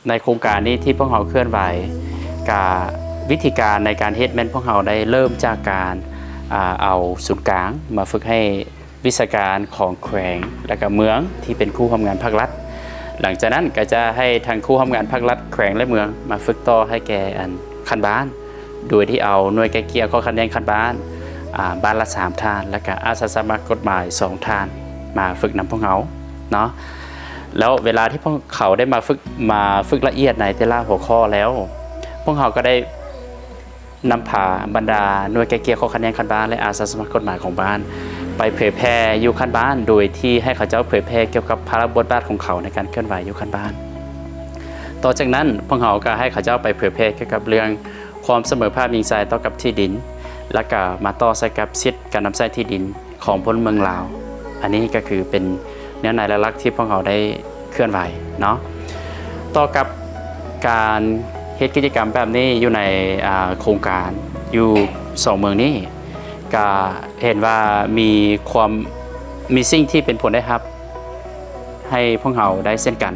ໃນໂຄງການນີ້ທີ່ພວກເຮົາເຄື່ອນໄຫວ ກະວິທີການໃນການເຮັດແມ່ນພວກເຮົາໄດ້ເລີ່ມຈາກການ ອ່າ ເອົາສູນກາງມາຝຶກໃຫ້ວິຊາການຂອງແຂວງ ແລະກະເມືອງທີ່ເປັນຄູ່ຮ່ວມງານພາກລັດ. ຫຼັງຈາກນັ້ນກະຈະໃຫ້ທາງຄູ່ຮ່ວມງານພາກລັດ ແຂວງ ແລະເມືອງ ມາຝຶກຕໍ່ໃຫ້ແກ່ອັນຂັ້ນບ້ານ ໂດຍທີ່ເອົາໜ່ວຍໄກ່ເກ່ຍຂໍ້ຂັດແຍ່ງຂັ້ນບ້ານ ອ່າ ບ້ານລະສາມທ່ານ ແລະກະອາສາສະໝັກກົດໝາຍສອງທ່ານ ມາຝຶກນຳພວກເຮົາເນາະ. ແລ້ວເວລາທີ່ພວກເຂົາໄດ້ມາຝຶກ ມາຝຶກລະອຽດໃນແຕ່ລະຫົວຂໍ້ແລ້ວ ພວກເຮົາກໍໄດ້ນຳພາບັນດາໜ່ວຍໄກ່ເກ່ຍຂໍ້ຂັດແຍ່ງຂັ້ນບ້ານ ແລະອາສາສະໝັກກົດໝາຍຂອງບ້ານ ໄປເຜີຍແຜ່ຢູ່ຂັ້ນບ້ານ ໂດຍທີ່ໃຫ້ເຂົາເຈົ້າເຜີຍແຜ່ກ່ຽວກັບພາລະບົດບາດຂອງເຂົາໃນການເຄື່ອນໄຫວຢູ່ຂັ້ນບ້ານ. ຕໍ່ຈາກນັ້ນພວກເຮົາກໍໃຫ້ເຂົາເຈົ້າໄປເຜີຍແຜ່ກ່ຽວກັບເລື່ອງຄວາມສະເໝີພາບຍິງຊາຍເທົ່າກັບທີ່ດິນ ແລະກະມາຕໍ່ໃສ່ກັບສິດການນຳໃຊ້ທີ່ດິນ ຂອງພົນລະເມືອງລາວ. ອັນນີ້ກໍຄືເປັນເນື້ອໃນຫຼັກໆທີ່ພວກເຮົາໄດ້ເຄື່ອນໄຫວເນາະ. ຕໍ່ກັບການເຮັດກິດຈະກຳແບບນີ້ຢູ່ໃນ ອ່າ ໂຄງການຢູ່ສອງເມືອງນີ້ ກະເຫັນວ່າມີຄວາມ ມີສິ່ງທີ່ເປັນຜົນໄດ້ຮັບໃຫ້ພວກເຮົາໄດ້ເຊັ່ນກັນ.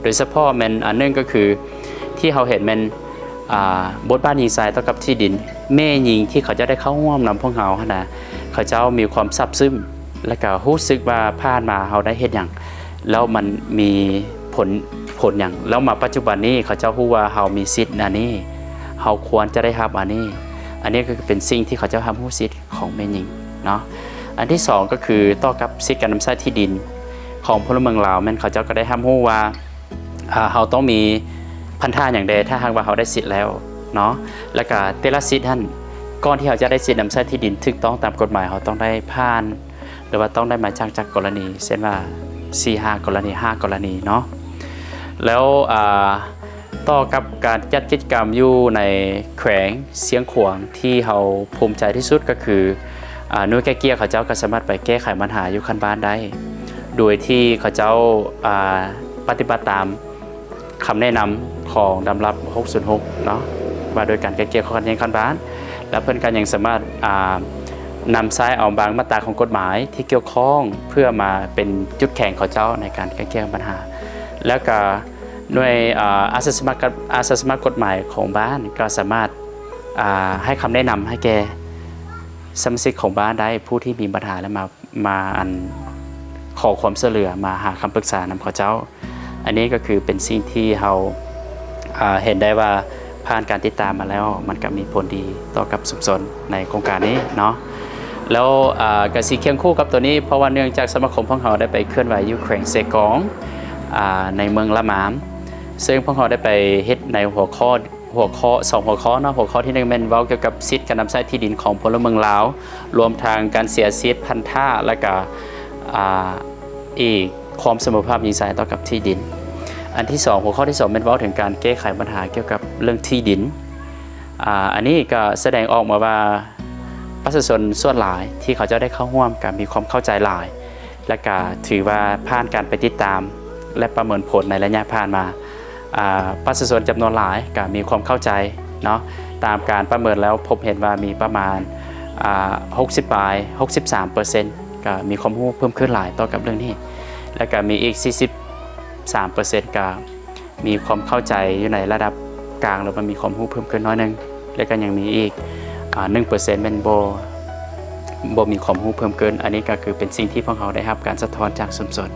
ໂດຍສະເພາະແມ່ນອັນໜຶ່ງກໍຄືທີ່ເຮົາເຫັນແມ່ນ ອ່າ ບົດບາດຍິງຊາຍເທົ່າກັບທີ່ດິນ ແມ່ຍິງທີ່ເຂົາເຈົ້າໄດ້ເຂົ້າຮ່ວມນຳພວກເຮົາຫັ້ນນະ ເຂົາເຈົ້າມີຄວາມຊາບຊຶ້ງ ແລະກະຮູ້ສຶກວ່າຜ່ານມາເຮົາໄດ້ເຮັດຫຍັງ ແລ້ວມັນມີຜົນ ຜົນຫຍັງ ແລ້ວມາປັດຈຸບັນນີ້ເຂົາເຈົ້າຮູ້ວ່າເຮົາມີສິດອັນນີ້ ເຮົາຄວນຈະໄດ້ຮັບອັນນີ້. ອັນນີ້ກໍເປັນສິ່ງທີ່ເຂົາເຈົ້າຮັບຮູ້ສິດຂອງແມ່ຍິງເນາະ. ອັນທີສອງກໍຄືຕໍ່ກັບສິດການນຳໃຊ້ທີ່ດິນຂອງພົນລະເມືອງລາວ ແມ່ນເຂົາເຈົ້າກໍໄດ້ຮັບຮູ້ວ່າ ອ່າ ເຮົາຕ້ອງມີພັນທະຫຍັງແດ່ ຖ້າຫາກວ່າເຮົາໄດ້ສິດແລ້ວເນາະ ແລ້ວກະແຕ່ລະສິດຫັ້ນ ກ່ອນທີ່ເຮົາຈະໄດ້ສິດນຳໃຊ້ທີ່ດິນຖືກຕ້ອງຕາມກົດໝາຍ ເຮົາຕ້ອງໄດ້ຜ່ານ ຫຼືວ່າຕ້ອງໄດ້ມາຈາກ ຈາກກໍລະນີ ເຊັ່ນວ່າ ສີ່ຫ້າກໍລະນີ ຫ້າກໍລະນີເນາະ. ແລ້ວ ອ່າ ຕໍ່ກັບການຈັດກິດຈະກຳຢູ່ໃນແຂວງຊຽງຂວາງ ທີ່ເຮົາພູມໃຈທີ່ສຸດກໍຄື ອ່າ ໜ່ວຍໄກ່ເກ່ຍເຂົາເຈົ້າກໍສາມາດໄປແກ້ໄຂບັນຫາຢູ່ຂັ້ນບ້ານໄດ້ ໂດຍທີ່ເຂົາເຈົ້າ ອ່າ ປະຕິບັດຕາມຄຳແນະນຳຂອງດຳລັດຫົກສູນຫົກເນາະ ວ່າໂດຍການໄກ່ເກ່ຍຂໍ້ຂັດແຍ່ງຂັ້ນບ້ານ ແລະເພິ່ນກໍຍັງສາມາດ ອ່າ ນຳໃຊ້ເອົາບາງມາດຕາຂອງກົດໝາຍທີ່ກ່ຽວຂ້ອງ ເພື່ອມາເປັນຈຸດແຂງເຂົາເຈົ້າໃນການໄກ່ເກ່ຍບັນຫາ ແລ້ວກໍໜ່ວຍ ອ່າ ອາສາສະໝັກ ອາສາສະໝັກກົດໝາຍຂອງບ້ານກໍສາມາດ ອ່າ ໃຫ້ຄຳແນະນຳໃຫ້ແກ່ສະມາຊິກຂອງບ້ານໄດ້ ຜູ້ທີ່ມີບັນຫາ ແລະ ມາ ມາ ອັນ ຂໍຄວາມຊ່ວຍເຫຼືອ ມາຫາຄຳປຶກສານຳເຂົາເຈົ້າ. ອັນນີ້ກໍຄືເປັນສິ່ງທີ່ເຮົາ ອ່າ ເຫັນໄດ້ວ່າຜ່ານການຕິດຕາມມາແລ້ວ ມັນກໍມີຜົນດີຕໍ່ກັບຊຸມຊົນໃນໂຄງການນີ້ເນາະ. ແລ້ວ ອ່າ ກໍຊິຄຽງຄູ່ກັບໂຕນີ້ ເພາະວ່າເນື່ອງຈາກສະມາຄົມຂອງເຮົາໄດ້ໄປເຄື່ອນໄຫວຢູ່ແຂວງເຊກອງ ອ່າ ໃນເມືອງລະມາມ ເຊິ່ງພວກເຮົາໄດ້ໄປເຮັດໃນຫົວຂໍ້ ຫົວຂໍ້ ສອງຫົວຂໍ້ເນາະ. ຫົວຂໍ້ທີໜຶ່ງແມ່ນເວົ້າກ່ຽວກັບສິດການນຳໃຊ້ທີ່ດິນຂອງພົນລະເມືອງລາວ ລວມທັງການເສຍສິດພັນທະ ແລະກະ ອ່າ ອີກຄວາມສະເໝີພາບຍິງຊາຍຕໍ່ກັບທີ່ດິນ. ອັນທີສອງ ຫົວຂໍ້ທີສອງແມ່ນເວົ້າເຖິງການແກ້ໄຂບັນຫາກ່ຽວກັບເລື່ອງທີ່ດິນ. ອ່າ ອັນນີ້ກໍສະແດງອອກມາວ່າປະຊາຊົນສ່ວນຫຼາຍທີ່ເຂົາເຈົ້າໄດ້ເຂົ້າຮ່ວມກໍມີຄວາມເຂົ້າໃຈຫຼາຍ ແລະກະຖືວ່າຜ່ານການໄປຕິດຕາມ ແລະປະເມີນຜົນໃນໄລຍະຜ່ານມາ ອ່າ ປະຊາຊົນຈຳນວນຫຼາຍກະມີຄວາມເຂົ້າໃຈເນາະ. ຕາມການປະເມີນແລ້ວພົບເຫັນວ່າມີປະມານ ອ່າ ຫົກສິບປາຍ ຫົກສິບສາມເປີເຊັນ ກະມີຄວາມຮູ້ເພີ່ມຂຶ້ນຫຼາຍຕໍ່ກັບເລື່ອງນີ້ ແລະກະມີອີກສີ່ສິບສາມເປີເຊັນ ກະມີຄວາມເຂົ້າໃຈຢູ່ໃນລະດັບກາງ ຫຼືວ່າມີຄວາມຮູ້ເພີ່ມຂຶ້ນໜ້ອຍໜຶ່ງ ແລະກະຍັງມີອີກ ອ່າ ໜຶ່ງເປີເຊັນແມ່ນບໍ່ ບໍ່ມີຄວາມຮູ້ເພີ່ມຂຶ້ນ. ອັນນີ້ກໍຄືເປັນສິ່ງທີ່ພວກເຮົາໄດ້ຮັບການສະທ້ອນຈາກຊຸມຊົນ